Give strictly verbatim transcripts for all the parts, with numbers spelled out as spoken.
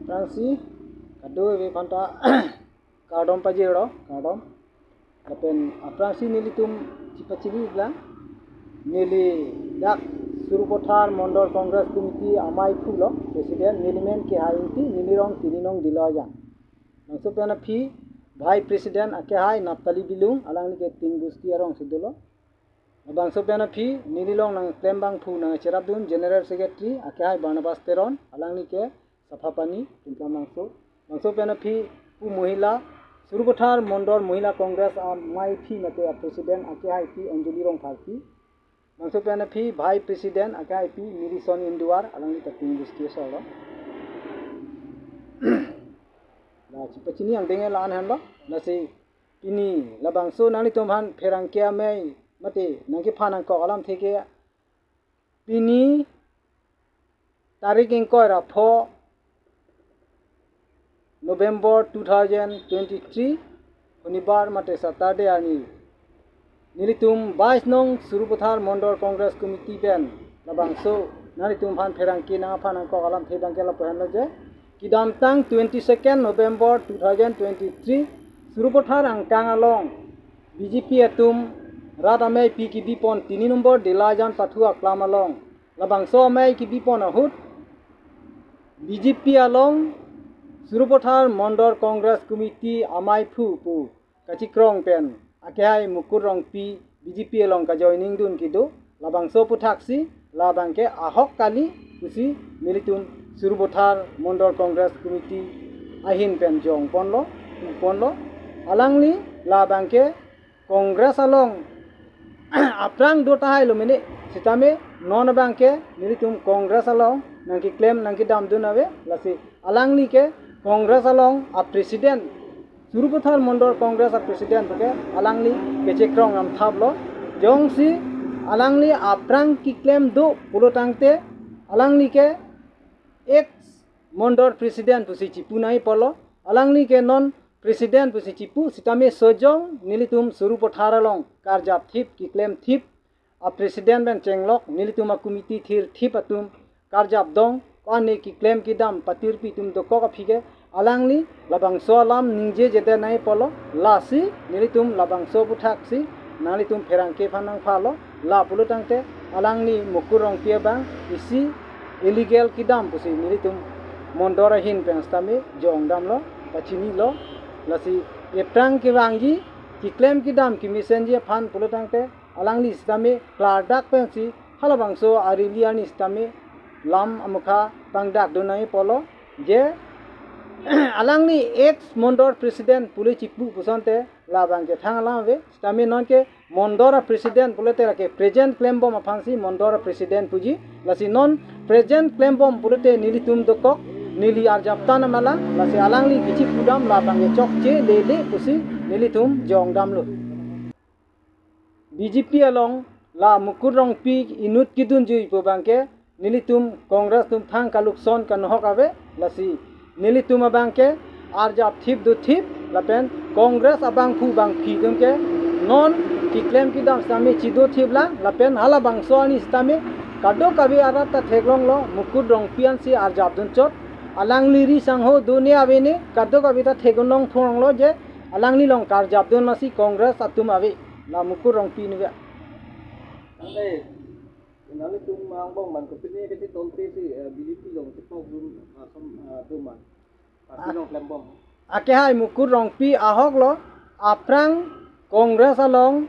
Aphrangsi kadokave aphanta kardom pajirlo, kardom. Lapen aphrangsi nelitum chipachini lang. Neli dak Sarupathar Mondol Congress Committee amei phulo, President, neli men Kehai Ingti, neli rong Tini Nong Dilo Ajang. Bangso pen aphi Vice President akehai Naphtali Bilung, alangli ke Tingbusti arongsi dolo. Bangso pen aphi neli along nangklem abangphu nangcherapdun General Secretary akehai Barnabas Teron, alangli ke Saphapani, Tumplam Langso. Bangso pen aphi pu Mohila, Sarupathar Mondol Mohila Congress amei phi mate a President akehai phi Anjali Rongpharpi. Bangso pen aphi Vice President akehai phi Milison Induar, alangli ta Tingbusti asor lo. La chipachini angdeng la-an henlo. Lasi pini labangso nanglitum aphan pherangke amei mate nangkephan nangkok alamthe ke, pini tarik ingkoi ra pho November two thousand twenty-three, Shonibar mate Saturday arni, nelitum bais nong Sarupathar Mondol Congress Committee pen labangso nanglitum aphan pherangke nangkephan nangkok alamthe abangke lapu henlo je, kedamtang twenty-second November two thousand twenty-three, Sarupathar angkang along B J P atum rat amei pi kebipon Tini Nombor Dilo Ajang pathu aklam along, labangso amei kebipon ahut B J P along Sarupathar Mondol Congress Committee amei phu pu kachikrong pen akehai Mukut Rongpi B J P along kajoining dun kedo, labangso aphuthaksi labangke ahok kali pusi nelitum Sarupathar Mondol Congress Committee ahin pen jongponlo, ponlo. Alangli labangke Congress along aphrang do tahai lo mene, sitame non abangke nelitum Congress along nangkeklem nangkedamdun ave. Lasi alangli ke Congress along a President, Sarupathar Mondol Congress a President ke alangli kechekrong ramthaplo. Jongsi alangli aphrang keklem do pulo tangte, alangli ke ex Mondol President pusi chipu nangji apotlo. Alangli ke non President pusi chipu, sitame sojong nelitum Sarupathar along karjap thip, keklem thip, a President pen chenglok, nelitum a committee thirthip atum karjap dong, ko-an ne keklem kedam patirpi atum dokok aphi ke alangli labangso alam ningjejedet nangji apotlo. Lasi nelitum labangso aphuthaksi nanglitum pherangke aphan nangphalo. La pulo tangte alangli Mukut Rongpi abang isi illegal kedam pusi nelitum Mondol ahin pen sitame jongdamlo, pachinilo. Lasi ephrang kevangji, keklem kedam kemesenji aphan pulo tangte alangli sitame klardak pensi halabangso a rally arni sitame lam amukha pangdakdun nangji apotlo je alangli ex Mondol President pule chipu pusonte labangke thang alam ave. Sitame nonke Mondol a President pulote lake present klembom aphansi Mondol a President puji. Lasi non present klembom pulote nelitum dokok, neli arjap tang alam, lasi alangli kechipudam labangke chokche lele pusi nelitum jongdamlo. B J P along la Mukut Rongpi inut kedunjui pu abangke nelitum Congress atum thang kalukson kanhok ave. Lasi nelitum abangke arjap thip do thip lapen Congress abangphu bangphi atumke non keklem kedam sitame chido thip lang, lapen halabangso arni sitame kadokave arat ta theklonglo, Mukut Rongpi ansi arjapdun chot. Alangli ri sangho do ne ave ne, kadokave ta thekdun longthu longlo je alangli along karjapdun masi Congress atum ave, la Mukut Rongpi ne ave. Nangli, nanglitum angbong man kopine kesi tolte si, eh, B J P along kepokdun, ah, som, ah, do man. Party along klembom. Akehai Mukut Rongpi ahoklo, aphrang Congress along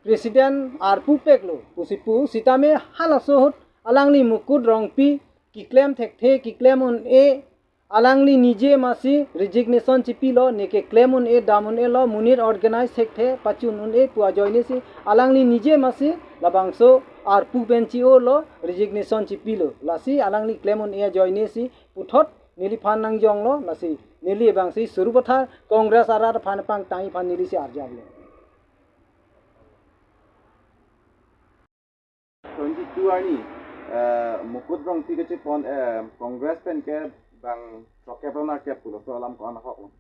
President arpu peklo pusi pu, sitame halaso ahut alangli Mukut Rongpi keklem thekthe, keklem un-e, alangli nije masi resignation chipilo, ne keklem un-e dam un-elo, monit organize thekthe pachun un-e pu ajoinesi alangli nije masi labangso arpu pen chi-olo, resignation chipilo. Lasi alangli klem un-e ajoinesi puthot neliphan nangjonglo, lasi neli abangsi Sarupathar Congress arat aphan pangtangji aphan nelisi arjaplo. Twenty-two arni, eh, Mukut Rongpi kechepon, eh, Congress pen ke bang throkep ra nerkep pulo, so alam ko-an ahoklo?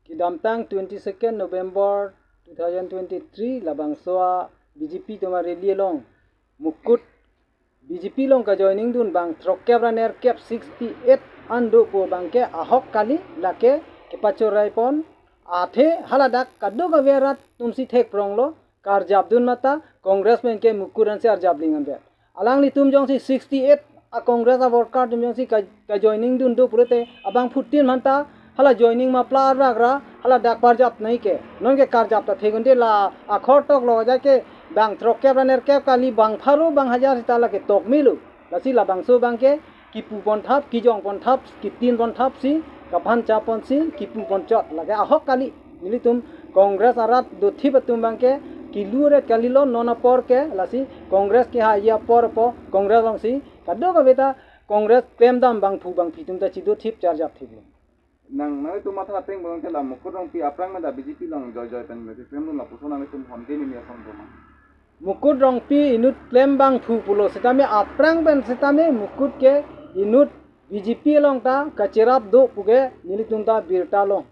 Kedamtang twenty-second November two thousand twenty-three labangso a B J P atum a rally along Mukut B J P along kajoining dun bang throkkep ra nerkep, sixty-eight an do pu abangke ahok kali, lake kepachoraiponji. Athe haladak kadokave arat atumsi thekpronglo, karjap dun mata Congress pen ke Mukut ansi arjap ling anvet. Alanglitum jongsi sixty-eight a Congress a worker atum jongsi ka, kajoining dun do pulote abangphutin manta hala joining mapla arak ra haladak parjap nai ke. Nonke karjap ta thegunde, la akhor toklo, ajat ke bang throkkep ra nerkep kali, bang pharo bang hajar sita lake tokmelo. Lasi labangso abangke kipuponthap, kijongponthap, kitinponthapsi, kaphan chaponsi kipuponchot, lake ahok kali. Nelitum Congress arat dothip atum abangke kilu ret kalilo non apor ke, lasi Congress kehaiji apor po, Congress alongsi kadokave ta Congress klemdam bangphu bangphi atum ta chidothip charjapthiplo. Nang, nanglitum matha ateng bolong ke la Mukut Rongpi aphrang meda B J P along joijoi pen mete klem dun lapuson nanglitum hon ke nimi asong doma. Mukut Rongpi inut klem bangphu pulo sitame, aphrang pen sitame Mukut ke inut B J P along ta kacherap do puke nelitum ta birta long.